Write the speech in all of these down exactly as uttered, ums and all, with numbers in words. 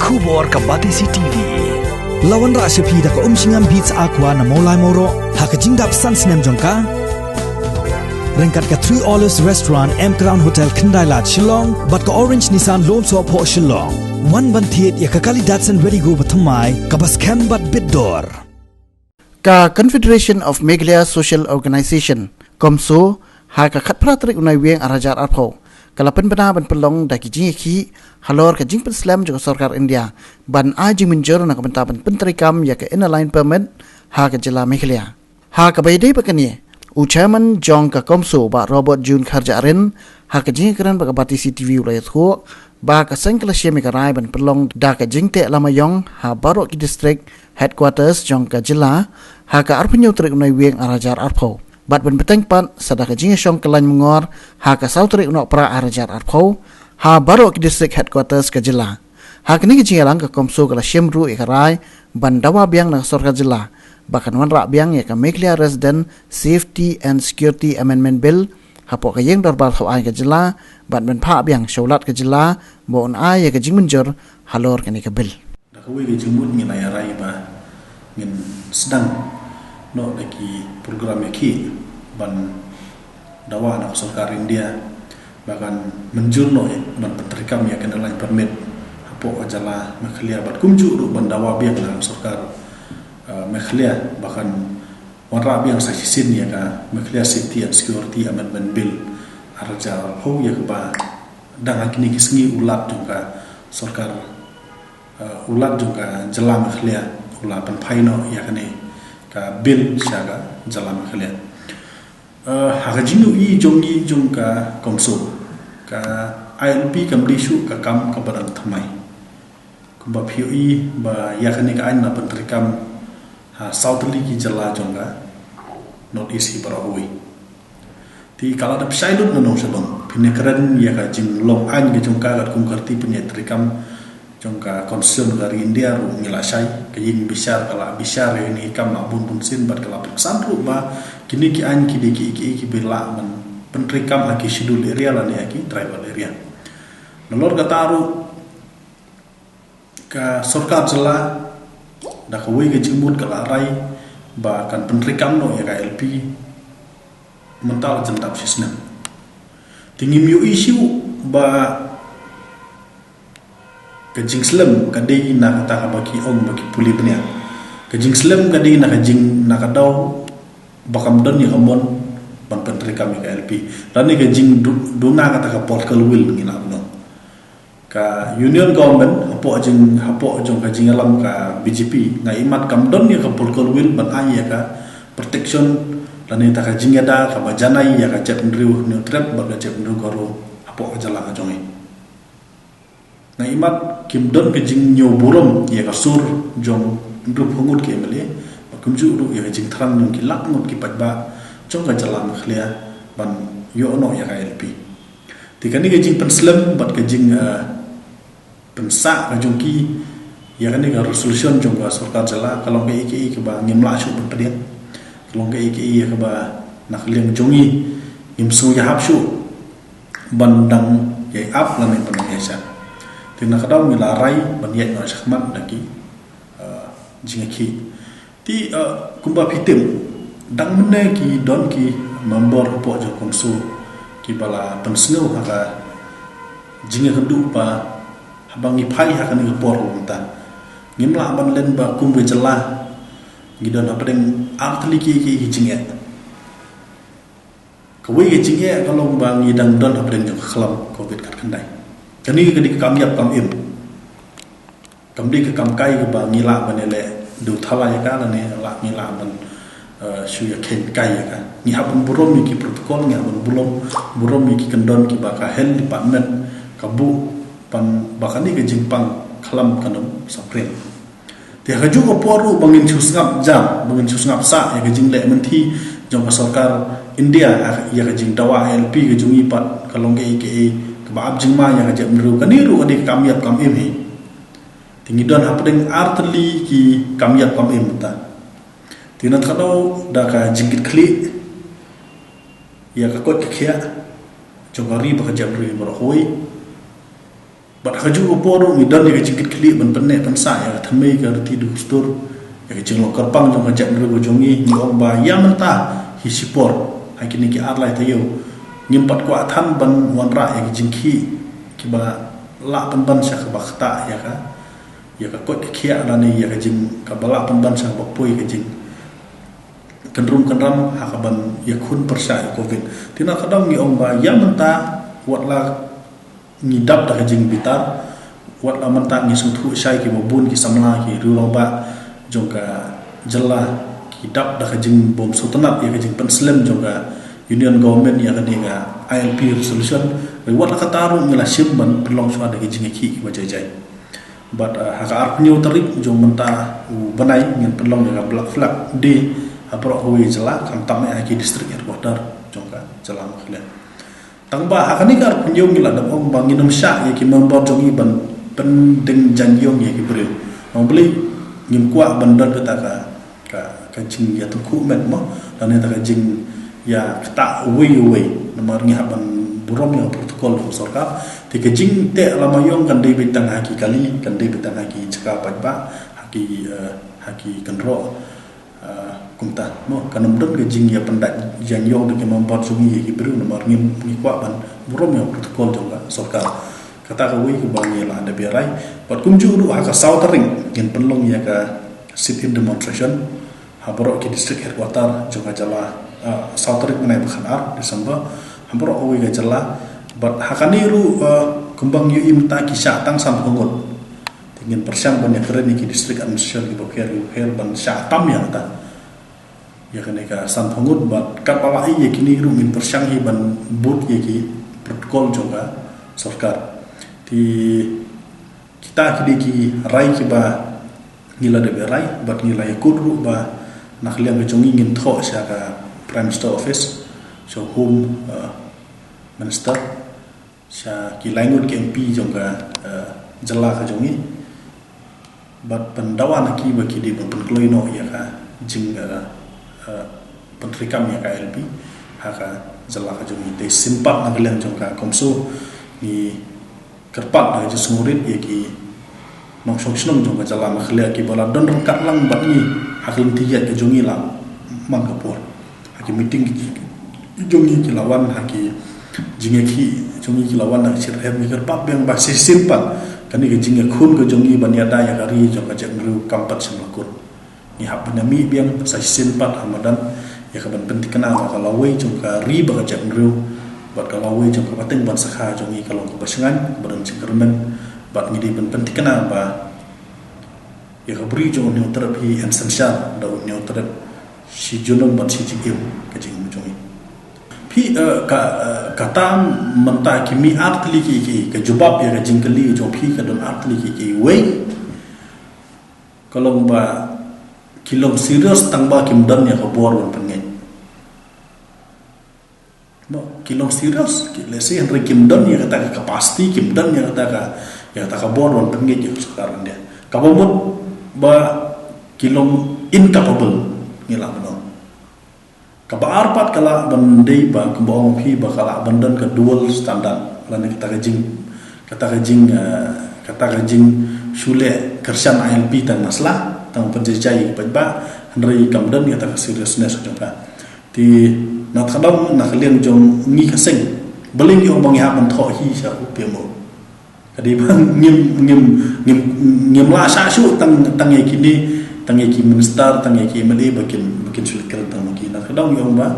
Khubor ka Batesi T V. La wanrah sha phi da ka Umshngam Beats Aqua na Mawlai Mawroh ha ka jingdap san snem jong ka. Ryngkat ka Three Olives Restaurant, M Crown Hotel, Khyndai Lad, Shillong, bad ka Orange Nissan Lone Soh Phoh, Shillong. Wan ban thied ïa ka kali Datsun Redi-GO bathymmai kaba skhem bad bit dor. Ka Confederation of Meghalaya Social Organization, CoMSO, ha ka khatphra tarik u Naiwieng ar hajar arphew, ka la pynbna ban pynlong da ki jingïakhih halor ka jingpynslem jong ka sorkar India ban ai jingmynjur na ka bynta ban pyntreikam ïa ka Inner Line Permit ha ka jylla Meghalaya. Ha kaba ïadei bad kane, u chairman jong ka CoMSO, Bah Robert June Kharjahrin, ha ka jingïakren bad ka Batesi T V u la ïathuh ba ka seng ka la shim ïa ka rai ban pynlong da ka jingteh lama ïong ha baroh ki district headquarters jong ka jylla ha ka arphew hynñiew tarik u Naiwieng ar hajar arphew, bad ban bteng pat sa da ka jingïashong kyllain myngor ha ka saw tarik u Nohprah ar hajar arphew ha baroh ki district headquarters ka jylla. Ha kane ka jingïalang, ka CoMSO ka la shim ruh ïa ka rai ban dawa biang na ka sorkar jylla ba kan wanrah biang ïa ka Meghalaya Resident Safety and Security Amendment Bill hapoh ka Ïing Dorbar Thawaiñ ka jylla, bad ban phah biang sha u Lat ka jylla ba un ai ïa ka jingmynjur halor kane ka bill. Da kawei ka jingmut ngi la ïa rai ba ngin sdang noh da ki program ïakhih ban dawa na ka sorkar India ba kan mynjur noh ban pyntreikam ïa ka Inner Line Permit hapoh ka jylla Meghalaya, bad kumjuh ruh ban dawa biang na ka sorkar, eh, Meghalaya ba kan wanrah biang sa shisien ïa ka Meghalaya Safety and Security Amendment Bill ar hajar arphew, ïa kaba dang ha kine ki sngi u Lat jong ka sorkar, eh, u Lat jong ka jylla Meghalaya u la pynphai noh ïa kane ka bill sha ka jylla Meghalaya. Eh, ha ka jingïohi jong ngi jong ka CoMSO, ka I L P kam dei shuh ka kam kaba dang thymmai. Kumba phi ïohi ba ïa kane ka aiñ la pyntreikam ha saw tylli ki jylla jong ka North East hi baroh kawei. Te ka la dep shai lut na nong sha nong. Phin ïa kren ïa ka jinglong aiñ ka jong ka katkum ka riti pynïaid treikam jong ka Constitution ka ri India ruh ngi la shai. Ka ïing bishar ka la bishar ïa kane ka kam la bun bun sien, bad ka la pynksan ruh ba kine ki aiñ ki dei kiei kiei kiba lah ban pyntreikam ha ki schedule area lane ha ki tribal area. Nalor kata ruh, ka sorkar jylla da kawei ka jingmut ka la rai ba kan pyntreikam noh ïa ka I L P mynta la jan dap shi snem. Te ngim ïohi shuh ba ka jingslem ka dei na kata kaba ki ong ba ki pule bniah. Ka jingslem ka dei na ka jing, na ka daw ba kam don ïa ka mon ban pyntreikam ïa ka I L P. Lane ka jingdu-, duna kata ka political will ngi lah ban ong. Ka Union Government hapoh jing, hapoh jong ka jingïalam ka B J P, nga imat kam don ïa ka political will ban ai ïa ka protection lane ta ka jingïada kaba janai ïa ka jaitbynriew Hynñiewtrep bad ka jaitbynriew Garo hapoh ka jylla ka jong ngi. Nga imat kim don ka jingñiew burom ïa ka sur jong hynriewphew ngut ki M L A, bad kumjuh ruh ïa ka jingthrang jong ki lak ngut ki paidbah jong ka jylla Meghalaya ban ïoh noh ïa ka I L P. Te kane ka jingpynslem bad ka jing, eh, pynsah ka jong ki ïa kane ka resolution jong ka sorkar jylla ka long kaei kaei kaba ngim lah shuh ban pdiang. Ka long kaei kaei ïa kaba na ka liang jong ngi ngim sngewïahap shuh ban dang ïai ap lane ban dang ïai shah. Te na ka daw ngi la rai ban ïaid noh shakhmat da ki, eh, jingïakhih. Te, eh, kumba phi tip, dang mynne ki don ki member hapoh jong ka CoMSO kiba la pynsngew ha ka jingïakynduh ba haba ngi phai ha kane ka por mynta, ngim lah ban len ba kum ka jylla ngi don hapdeng ar tylli ki, ki, ki jingeh. Kawei ka jingeh ka long ba ngi dang don hapdeng jong ka khlam covid khatkhyndai. Kane ka dei ka kam ïap kam im. Kam dei ka kam kai kaba ngi lah ban ïaleh dewthala ïa ka lane lah, ngi lah ban, eh, shu ïakheiñ kai ïa ka. Ngi hap ban burom ïa ki protocol, ngi hap ban burom, burom ïa ki kyndon kiba ka health department ka buh ban ba kane ka jingpang khlam kan ym saphriang. Te ha kajuh ka por ruh ba ngin shu sngap jam, ba ngin shu sngap sah ïa ka jingleh mynthi jong ka sorkar India, ha, ïa ka jingdawa I L P ka jong ngi pat ka long kaei kaei kaba ap jingma ïa ka jaitbynriew, kane ruh ka dei ka kam ïap kam im hi. Te ngi don hapdeng ar tylli ki kam ïap kam im mynta. Te na kata ka daw da ka jingkitkhlieh ïa ka koit ka khiah jong ka ri bad ka jaitbynriew baroh kawei. Bad ha kajuh ka por ruh ngi don ïa ka jingkitkhlieh ban pynneh pynsah ïa ka thymmei ka riti dustur, ïa ka jinglong kyrpang jong ka jaitbynriew ka jong ngi. Ngi ong ba ïa mynta hi shipor, ha kine ki ar lai taïew, ngim pat kwah than ban wanrah ïa ki jingkhih kiba lah pynban sha kaba ktah ïa ka, ïa ka koit ka khiah lane ïa ka jing kaba lah pynban sha kaba poi ka jing kynrum kynram ha kaban ïakhun pyrshah ïa covid. Te na ka daw ngi ong ba ïa mynta, wat la ngi dap da ka jingbitar, wat la mynta ngi sngewthuh shai kiba bun ki samla ki rangbah jong ka jylla ki dap da ka jingbym sngewtynnat ïa ka jingpynslem jong ka Union Government ïa kane ka I L P resolution. Wat la kata ruh ngi la shim ban pynlong shuwa da ka jingïakhih kiba jai jai. Bad, uh, ha ka arphew hynñiew tarik jong mynta u bnai ngin pynlong ïa ka Black Flag Day ha baroh kawei ka jylla, khamtam eh ha ki district headquarter jong ka jylla Meghalaya. Tang ba ha kane ka arphew hynñiew ngi la dep ong ba ngin ym shah ïa ki member jong ngi ban pyndeng jan ïong ïa ki briew. Namar balei? Ngim kwah ban don kata ka, ka, ka jingïatyngkhuh met mo, lane kata ka jingïaktah uwei uwei. Namar ngi hap ban burom ïa ka protocol jong ka sorkar. Te ka jingteh lama ïong kan dei beit tang ha ki kali, kan dei beit tang ha ki jaka paidbah, ha ki, eh, ha ki kynroh. Ah, kumta mo, kan ym don ka jingïapyndait jan ïong da ki member jong ngi ïa ki briew, namar ngim, ngi kwah ban burom ïa ka protocol jong ka sorkar. Kata kawei kaba ngi la dep ïa rai. Bad kumjuh ruh ha ka saw tarik ngin pynlong ïa ka sit-in demonstration ha baroh ki district headquarter jong ka jylla, ah, saw tarik bnai ba khatar December, ha baroh kawei ka jylla. Bad ha kane ruh, ah, kumba ngi ïohi mynta ki shah tang sanphew ngut. Te ngin pyrshang ban ïakren ïa ki district administration kiba pher kiba pher ban shah tam ïa kata, ïa kane ka sanphew ngut. Bad katba la ïa kine ruh ngin pyrshang hi ban bud ïa ki protocol jong ka sorkar. Te kita ki dei ki rai kiba ngi la dep rai, bad ngi la ïakut ruh ba na ka liang ka jong ngi ngin thoh sha ka Prime Minister Office, sha Home, uh, Minister, sha ki laingut ki M P jong ka, eh, jylla ka jong ngi. Bad pyndawa na ki ba ki dei ban pynkloi noh ïa ka jing, eh, eh, pyntreikam ïa ka I L P ha ka jylla ka jong ngi. Te shisien pat na ka liang jong ka CoMSO ngi kyrpad da ka jingsngewrit ïa ki nongshong shnong jong ka jylla Meghalaya kiba la don ryngkat lang bad ngi ha ka lynti ïaid ka jong ngi la man ka por. Ha ki meeting ki jong ngi ki la wan, ha ki jingïakhih jong ngi ki la wan, ha ki shitrhem ngi kyrpad biang ba shisien pat kane ka jingïakhun ka jong ngi ban ïada ïa ka ri jong ka jaitbynriew kam pat shym la kut. Ngi hap ban ïamih biang sa shisien pat ha madan ïa ka ban pynthikna ba ka lawei jong ka ri bad ka jaitbynriew bad ka lawei jong ka pateng ban sakha jong ngi ka long kaba shngaiñ, kaba don jingkyrmen, bad ngi dei ban pynthikna ba ïa ka bri jong une u trep hi yn synshar da une u trep shi junom bad shi jingim ka jingim jong ngi. Phi, eh, ka, eh, kata mynta ki mih ar tylli ki, ki, ka jubab ïa ka jingkylli jong phi ka don ar tylli ki, ki wei. Ka long ba ki long serious tang ba kim don ïa ka bor ban pynngeit. Mo, ki long serious, ki, let's say, hynrei kim don ïa kata ka capacity, kim don ïa kata ka, ïa kata ka bor ban pynngeit ïa ka sorkar India. Kaba mut ba ki long incapable, ngi lah ban ong. Kaba ar pat ka lah ban dei ba kumba ong phi ba ka lah ban don ka dual standard. Lane kata ka jing, kata ka jing, eh, kata ka jingshu leh kyrshan I L P tang na sla, tang pynjajai paidbah, hynrei kam don ïa kata ka seriousness jong ka. Te na ka daw na ka liang jong ngi ka seng, balei ngi ong ba ngi hap ban thoh hi sha u P M O. Ka dei ba ngim, ngim, ngim, ngim lah shah shuh tang, tang ïa kine, tang ïa ki minister, tang ïa ki M L A ba kin, ba kin shu leit kren tang ma ki. Na ka daw ngi ong ba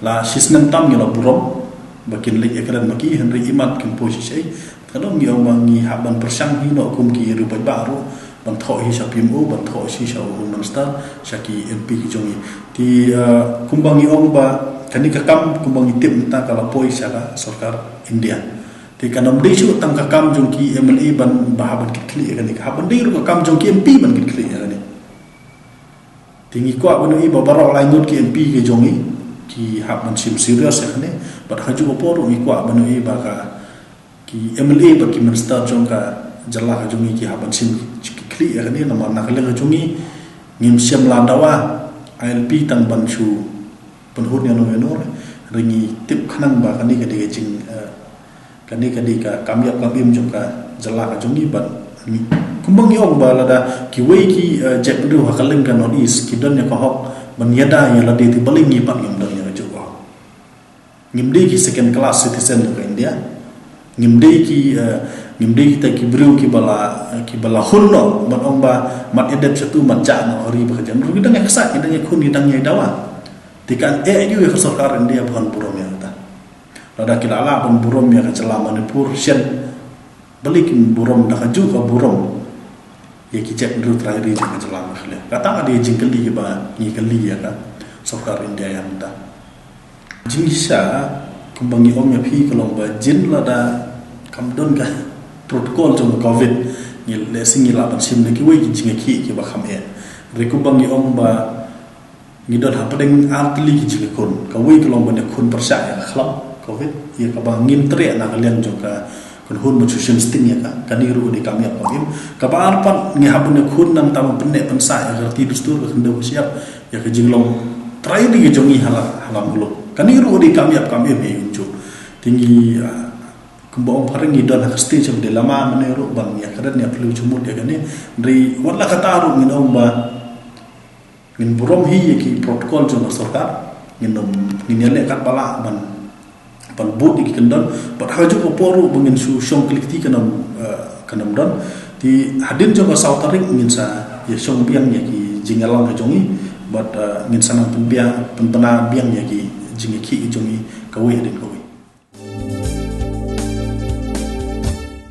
la shisnem tam ngi la burom ba kin leit ïakren ma ki, hynrei imat kim poi shisha. Ka daw ngi ong ba ngi hap ban pyrshang hi noh kum ki riew paidbah ruh ban thoh hi sha P M O, ban thoh hi sha u Home Minister, sha ki M P ki jong ngi. Te, eh, kumba ngi ong ba kane ka kam kumba ngi tip mynta ka la poi sha ka sorkar India. Te kan ym dei shuh tang ka kam jong ki M L A ban, ba hap ban kitkhlieh ïa kane, ka hap ban dei ruh ka kam jong ki M P ban kitkhlieh ïa kane. Te ngi kwah ban ïohi ba baroh lai ngut ki M P ki jong ngi ki hap ban shim serious ïa kane. Bad ha kajuh ka por ruh ngi kwah ban ïohi ba ka, ki M L A bad ki minister jong ka jylla ka jong ngi ki hap ban shim ki, ki khlieh ïa kane, namar na ka liang ka jong ngi ngim shym la dawa I L P tang ban shu pynhun ïano ïano. Hynrei ngi tip khnang ba kane ka dei ka jing, eh, kane ka dei ka kam ïap kam im jong ka jylla ka jong ngi bad kumba ngi ong ba lada kiwei ki, eh, jaitbynriew ha ka liang ka North East ki don ïa ka hok ban ïada ïa lade, te balei ngi pat ngim don ïa ka juh ka hok? Ngim dei ki second class citizen ka India. Ngim dei ki, eh, ngim dei kita ki briew kiba la, kiba la hun noh ban ong ba mat ïadep shatu mat jah noh ha ri ba ka jam. Ngi dang ïa ksaid, ngi dang ïa khun, ngi dang ïa dawa. Te kan eh ïa ka sorkar India ban burom ïa kata. Lada ki la lah ban burom ïa ka jylla Manipur shen, balei kim burom da ka juh ka burom ïa ki jaitbynriew trai ri jong ka jylla Meghalaya? Kata ka dei jingkylli kiba ngi kylli ïa ka sorkar India ïa mynta. Jingshisha kumba ngi ong ïa phi ka long ba jin lada kam don ka protocol jong ka covid, ngi lehse ngi lah ban shim da kiwei ki jingïakhih kiba kham eh. Hynrei kumba ngi ong ba ngi don hapdeng ar tylli ki jingïakhun. Kawei ka long ban ïakhun pyrshah ïa ka khlam covid, ïa kaba ngim treh na ka liang jong ka kynhun ban shu shim sting ïa ka. Kane ruh ka dei kam ïap kam im. Kaba ar pat ngi hap ban ïakhun nangta ban pynneh pynsah ïa ka riti dustur, ka khyndew ka shyiap, ïa ka jinglong trai ri ka jong ngi ha la, ha la muluk. Kane ruh ka dei kam ïap kam im, hei, kumjuh. Te ngi, ah, kumba ong phareng, ngi don ha ka stage of dilemma mynne ruh ban ïa kren ïa phylliew jingmut ïa kane. Hynrei wat la kata ruh ngin ong ba ngin burom hi ïa ki protocol jong ka sorkar, ngin ym, ngin ïaleh katba lah ban, ban bud ïa ki kyndon. Bad ha kajuh ka por ruh ba ngin shu shong kylli kti kan ym, eh, kan ym don. Te hadien jong ka saw tarik ngin sa ïa shong biang ïa ki jingïalang ka jong ngi bad, eh, ngin sa nang pynbiang, pynbna biang ïa ki jingïakhih ka jong ngi kawei hadien kawei.